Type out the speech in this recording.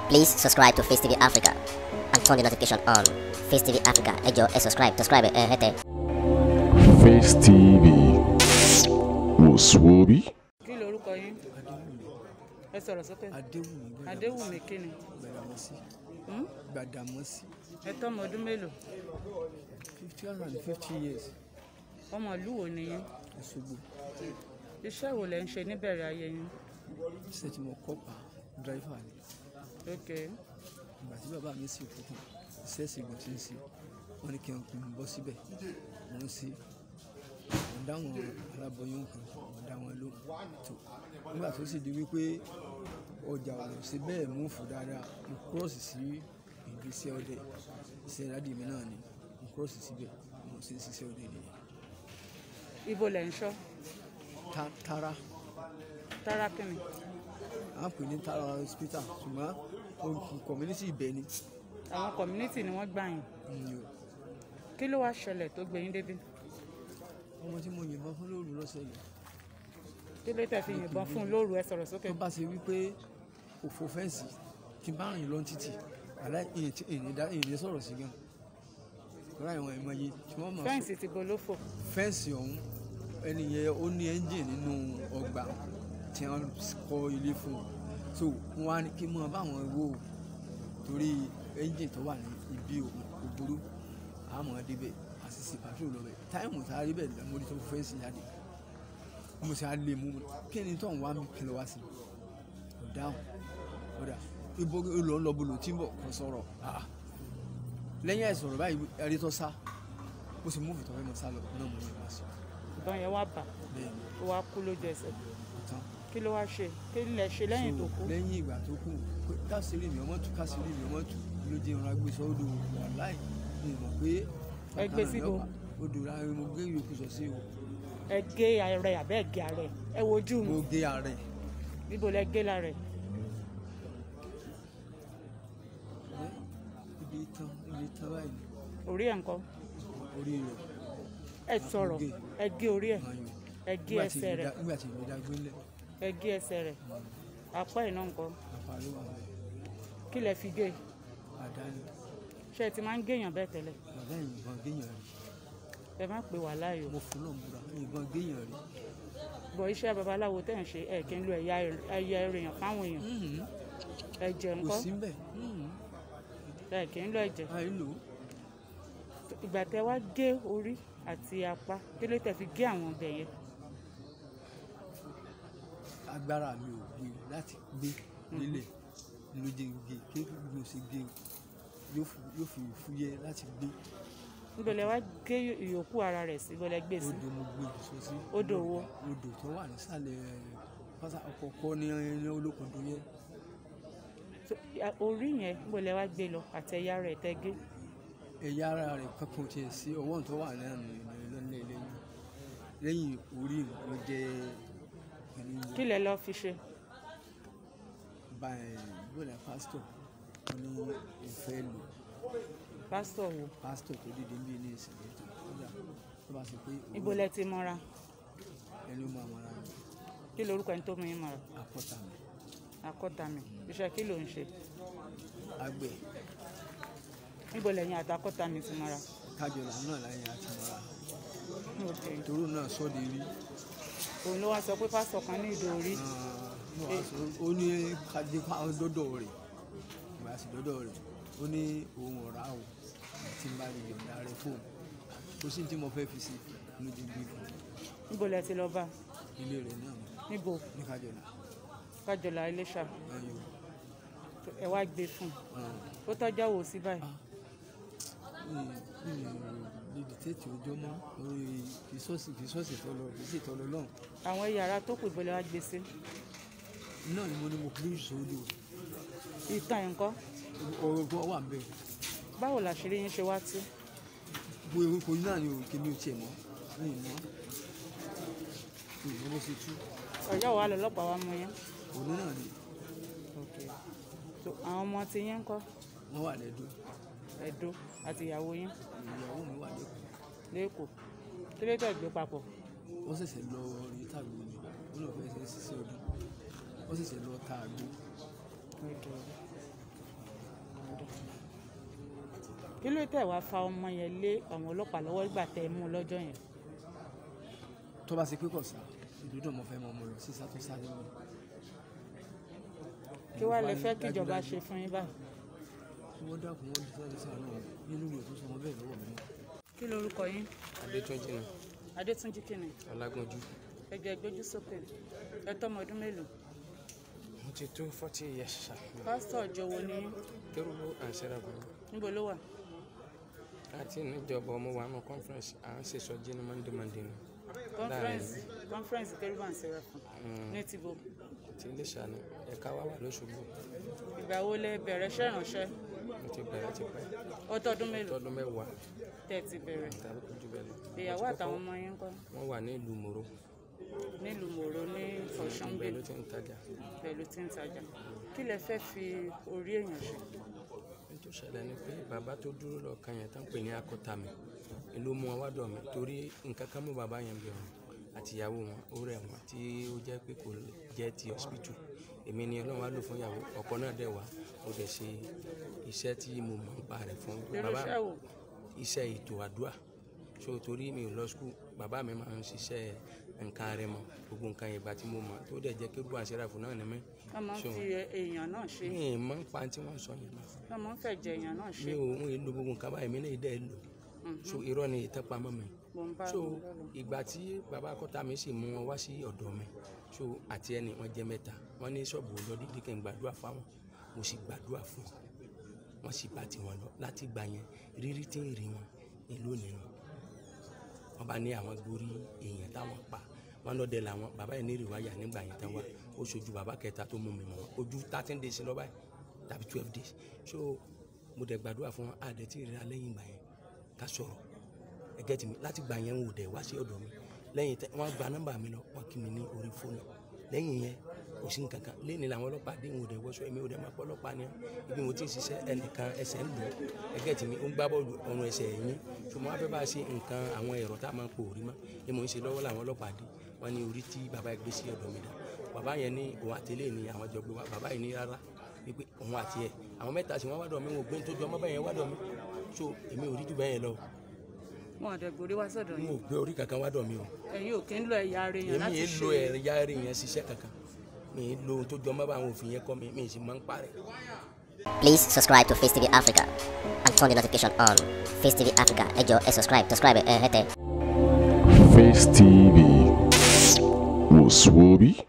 Please subscribe to Face TV Africa and turn the notification on. Face TV Africa, ẹ jọ̀ọ́ ẹ subscribe, subscribe ẹ hẹ́tẹ̀. Face TV wò sùwòbí. Kí lorúkọ yín? Ẹ sọ̀rọ̀ sókè. Adéwùmí. Adéwùmí kí ni? Gbàdàmọ́sí. Gbàdàmọ́sí. Ẹ tọ́mọ ọdún mélòó? 50 years. Ọmọ ìlú wo ni yín? Òṣogbo. Iṣẹ́ wo lẹ ń ṣe níbẹ̀rẹ̀ ayé yín? Iṣẹ́ tí mo kọ́ pa dráìfà ni. Ok. Ìgbà tí bàbá mi sì kú tán, iṣẹ́ ìṣègùn tí ń ṣe, wọ́n ní kí n bọ́ síbẹ̀. Mo ń ṣe, mo dáwọn aláboyún kan, mo dá wọn lóhùn. Tó nígbà tó sì di wípé ọjà ò ṣe bẹ́ẹ̀ mú fò dáadáa, mo kúrọ̀sì sí ìgbésẹ̀ ọdẹ. Iṣẹ́ ìdádì mi náà ni mo kúrọ̀sì síbẹ̀, mo sì ń ṣiṣẹ́ ọdẹ nìyẹn. Ibo lẹ ń ṣọ́? Tara. Tara kí ni? À ń pè ní Tara hospital, ṣùgbọ́n community ibẹ̀ ni. Àwọn community ni wọ́n gbà yín. Kí ló wá ṣẹlẹ̀ tó gbé yín débi? Ọmọ tí mo yìnbọn fún lóru lọ́sẹ̀ yìí. Kí ló tẹ̀ fi yìnbọn fún lóru? Ẹ sọ̀rọ̀ sókè. Tó bá ṣe wípé kò fo fẹ́ǹsì tí bá rìn lọ títì, àlá ìní sọ̀rọ̀ sí gan. Rárá ìwọ̀n ìmọ̀ye tí wọ́n mọ̀. Fẹ́ǹsì ti bo ló fò. Fẹ́ǹsì ọ̀hún ẹni yẹn ó ní ẹ́ńjìn nínú ọgbà tí wọ́n kọ́ ilé fún un. So wọ́n á ní kí mọ́ báwọn wò ó torí ẹ́ńjìn tó wà ní ibi òbúrú àmọ́ débẹ̀ àṣìṣe pàtrol lọ bẹ̀. Táìmù tá a rí bẹ̀ mo ní tó fẹ́ǹsì jáde. Mo ṣe á lè mú un kí ni tó ń wá mi kí lọ wá sí i. Kò dáhùn. Kódà ibo ló ń lọ bolo tí ń bọ̀ kò sọ̀rọ̀. Lẹ́yìn àìsọ̀rọ̀ báyìí ẹni tó sá ó sì múfù tó fẹ́ mọ sá lọ náà mo ní ìbá sọ. Ìbọn yẹn wá bà ó wá kú lójú ẹsẹ̀. Kí ló wá ṣe? Kí lẹ ṣe lẹ́yìn tó kú? Lẹ́yìn ìgbà tó kú káṣírí mi ọmọ tù káṣírí mi ọmọ tù ló jẹ́ ìrora gbé sọ́dọ̀ wàláì mi mọ̀ pé ẹ gbé síbo odò ra mo gé ìyókù sọ sí o. Ẹ gé ara ẹ àbẹ́ ẹ gé ara ẹ? Ẹ wojú mi. Mo gé ara ẹ. Níbo lẹ gé lára ẹ? Ibi tán báyìí. Orí ẹ̀ ńkọ́? Orí rẹ̀. Ẹ sọ̀rọ̀, ẹ gé orí ẹ̀, ẹ gé ẹsẹ̀ rẹ̀. Nígbà tí ìgbéda gbélé. Ẹ gé ẹsẹ̀ rẹ̀. Apá ẹ̀ náà ńkọ́? Apá ló wà bẹ́ẹ̀. Kí lẹ fi gé? Àdá ni. Ṣé ẹ ti máa ń géèyàn bẹ́ẹ̀ tẹ́lẹ̀? Bàbá ìyìnbọn géèyàn rí. Ẹ má pè wá láàyò. Mo fún lọ́n búra, ìyìnbọn géèyàn rí. Bọ̀ iṣẹ́ babaláwo tẹ̀ ń ṣe ẹ̀ kí n lo ẹ̀yà èèyàn fáwọn èèyàn. Ẹ̀jẹ̀ ńkọ́? Kò sí mbẹ̀. Ẹ kì í lo ẹ̀jẹ̀. Àìlò. Ìgbà tẹ wá gé orí àti apá, kí ló tẹ fi gé àwọn ọbẹ̀ yẹn? Agbára mi ò gbé láti gbé nílẹ̀ ló jẹ́ gé kí mo ṣe gé yóò fi fúyẹ́ láti gbé. Níbo lẹ wá gé ìyókù ara rẹ̀ sí? Níbo lẹ gbé sí? Odò mo gbé jù sọ sí. Odò wo? Odò tó wà nísàlẹ̀ pásá ọkọ̀ ní olókùndó yẹn. Orí yẹn níbo lẹ wá gbé lọ àti ẹ̀yà rẹ̀ tẹ́ gé? Ẹ̀yà ara rẹ̀ kankan tiẹ̀ sí ọwọ́ tó wà náà lẹ́yìn lẹ́yìn orí ló jẹ́ ẹni. Kí lẹ lọ fi ṣe? Báyìí bóyá pásítọ̀ wọn ní ìfẹ́ lò. Pásítọ̀ wo? Pásítọ̀ tó dìde ń bí ní ìsìnkú tó kọjá tó bá ṣe pé. Ibo lẹ ti mọ́ra? Ẹni ó máa mọ́ra mi. Kí lorúkọ ẹni tó mú yín mọ́ra? Akọ́ta mi. Akọ́ta mi. Iṣẹ́ kí ló ń ṣe? Àgbẹ̀. Níbo lẹ́yìn àtàkọ́ta mi ti mọ́ra? Kájọlá náà láyé àti mọ́ra. Toró náà sọ́de rí. Òun ló wá sọ pé pásítọ̀ kan ní ìdò orí. Ó ní kájé dọ́dọ̀ rẹ̀ ìgbà sí dọ́dọ̀ rẹ̀ ó ní òun ọ̀rá o tí n bá lè yọ̀ǹda rẹ̀ fóun kò sí tí mo fẹ́ fi sí ló ti gbé fún un. Níbo lẹ ti lọ bá? Ilé rẹ̀ náà. Níbo? Ní Kájọlá. Kájọlá Iléṣà. Ẹ wá gbé fún un. Ó tọ́jọ́ wò sí báyìí. Lè dìtẹ́tì ọjọ́ mọ́ orí kìsọ́ọ̀sì tọ́lọ kìsì tọ́lọ lọ́hùn. Àwọn ẹ̀yà ara tó kù ìbọ̀lẹ̀ wá gbé sí. Náà ni mo ní mo kúrò sódò. Ìtàn ẹ̀ ńkọ́? Ọ̀rọ̀ wà ń bẹ̀. Báwo làṣírí yín ṣe wá tú? Bo ewéko náà ni òkè mi ò tiẹ̀ mọ́ mi ì mọ́ mi ì mọ́ bó ṣe tú. Ọjọ́ wa lọ́lọ́pàá wa mú yín? Òní náà ni. Àwọn ọmọ ti yín ńkọ́? Wọ́n wà lẹ́dọ̀. Ẹ̀dó àti ìyàwó yín? Ìyàwó mi wà lẹ́kọ̀ọ́. Lẹ́kọ̀ọ́. Kí ló tẹ̀ gbé papọ̀? Wọ́n ṣẹ̀ṣẹ̀ lọ rí tàgbó ni, wọ́n lọ fẹ́ ṣe ṣiṣẹ́ ọdún. Wọ́n ṣẹ̀ṣẹ̀ lọ ta àgbo. Kí ló tẹ̀ wá fa ọmọ yẹn lé àwọn ọlọ́pàá lọ́wọ́ ìgbà tẹ́ ẹ mú un lọ́jọ́ yẹn? Tó bá ṣe pé kò sá ìdúdùn, mo fẹ́ mọ ọmọ lọ sísá tó sá lọ́wọ́. Kí wàá lè fẹ́ kíjọba ṣe fún yín báyìí? Wọ́n dákun, wọ́n sáré sàánú wọn nínú ìwé tó sọ wọn bẹ́ẹ̀ lọ́wọ́ mi mọ́. Kí lorúkọ yín? Adétúnjì ni. Adétúnjì kìnnì? Ọlágúnjú. Ẹ jẹ́ gbójú sókè. Ẹ tọ́mọ ọdún mélòó? Mo ti tó 40 years sir. Pásítọ̀ ìjọ wo ni yín? Kérúbù and Seraphim. Níbo ló wà? Àti níjọba ọmọ wa nù conference, à ń ṣe sọjí ní Monday Monday ni. Conference Kérúbù and Seraphim ní tìbò? Ti Iléṣà ni, ẹ̀ka wa wà lóṣogbo. Ìgbà wo lẹ bẹ̀rẹ̀ iṣẹ́ ìránṣẹ́? Mo ti bẹ̀rẹ̀ tipẹ́. Ó tọ́dún mélòó Tọdún 10 tẹ́ ẹ ti bẹ̀rẹ̀? Tàbí kò jù bẹ́ẹ̀ lọ. Ìyàwó àtàwọn ọmọ yín ńkọ́? Wọ́n wà ní ìlú Mòró. Nílùú Mòró ní Ọ̀ṣun. Ibẹ̀ ló ti ń tajà. Pẹ̀lú tí ń tajà. Kí lẹ fẹ́ fi orí èèyàn ṣe? Ní tó ṣẹlẹ̀ ni pé bàbá tó dúró lọ́ọ̀kan yẹn tán pè ní akọ́tàmì ló mú wọn wá dọ̀ mí, torí nǹkan kan mú bàbá yẹn bẹ̀ wọ́n àti ìyàwó wọn, ó rẹ̀ wọ́n tí ó jẹ́ pé kò jẹ́ ti hospital. Èmi ni Ọlọ́run wá lò fún ìyàwó, ọkọ náà dẹ̀ wá, mo dẹ̀ ṣe iṣẹ́ tí mo mọ̀ nípa rẹ̀ fún Irú bàbá. iṣẹ́ wo? Iṣẹ́ ètò àdúrà. So torí mi ò lọ school, bàbá mi máa ń ṣiṣẹ́ nǹkan rẹ̀ mọ̀, gbogbo nǹkan ìgbà tí mo mọ̀ tó dẹ̀ jẹ́ Kérúbù and Séráfù náà ni mí. Wọ́n máa ń So, fi èèyàn náà ṣe? Mi ì mọ̀ nípa tí wọ́n sọ yẹn mọ́. Wọ́n máa ń fẹ̀jẹ̀ èèyàn náà ṣe? Mi ò ń lo gbogbo nǹkan báyìí, mi náà dẹ̀ lò, so irọ́ ni ìtẹ́pamọ́ mi. Mo ń bá So mo ń bá lọ. ìgbà tí bàbá akọ́ta mi sì mú wọn wá sí ọ̀dọ̀ mi, so àti ẹni wọn jẹ́ mẹ́ta, wọ́n ní ṣọ́ọ̀bù lọ dídí kí n gbàdúrà fáwọn. Mo sì gbàdúrà fún wọn, wọ́n sì bá tiwọn lọ. Láti gbà yẹn, rírí tí ń rí wọn ní lónìí nù, wọ́n bá ní àwọn gborí èèyàn táwọn pa wọn lọ́dẹ làwọn. Bàbá yẹn ní ìrìwáyà nígbà yẹn tán wá, ó ṣojú bàbá kẹta tó mú mi mọ̀ wọn, ojú 13 days lọ báyìí tàbí 12 days. So mo dẹ̀ gbàdúrà fún wọn, àdẹ tí ìrira lẹ́yìn ìgbà yẹn ká sọ̀rọ̀ ẹgẹ́ tì mí. Láti gbà yẹn, ń wò dẹ̀ wá sí ọ̀dọ̀ mi lẹ́yìn tẹ́ wọ́n gba nọ́mbà mi lọ, wọ́n kí mi ní orí fóònù. Lẹ́yìn yẹn, kò sí nǹkan kan. Lẹ́ni làwọn ọlọ́pàá dé, ń wò dẹ̀ wọ́sọ, èmi ò dẹ̀ máa pọ́ ọlọ́pàá ni. Ibi mo ti ń ṣiṣẹ́, ẹnìkan ẹsẹ̀ ń lò, ẹgẹ́ tì mí, ó ń gbá bọ́ọ̀lù, ọrùn ẹsẹ̀ ẹ̀yìn. So mo wá fẹ́ bá a ṣe nǹkan àwọn ẹ̀rọ tá a máa ń pò orí mọ́ ni mò ń ṣe lọ́wọ́ làwọn ọlọ́pàá dé. Wọ́n ní orí tí bàbá yẹn gbé sí ọ̀dọ̀ mi dà. Bàbá yẹn ní òun àtẹlé ni àwọn jọ gbé wá. Bàbá yẹn ní rárá, wípé òun àti ẹ̀ àwọn mẹ́ta sì wọ́n wá dọ̀ mí, wọn ò gbé tó jọ ọmọ bẹ́ẹ̀ yẹn wá dọ̀ mí. So èmi ò rí jù bẹ́ẹ̀ yẹn lọ. Wọn ò dẹ̀ gbórí wá sọ́dọ̀ N yín? ò gbé orí kankan wá dọ̀ mí o. Ẹ̀yin ò kí ń lo ẹ̀yà ara èèyàn Èmi láti yẹn ṣe? Lo ẹ̀yà eré yẹn ṣiṣẹ́ kankan, mi ì lo ohun tó jọ mọ́ bá àwọn òfin yẹn kọ́ mi, mi ì sì máa ń parẹ́. Please subscribe to Face TV Africa and turn the notification on. Face TV Africa, ẹ jọ̀ọ́, ẹ subscribe, subscribe ẹ hẹ́tẹ̀. Face TV was Swoby.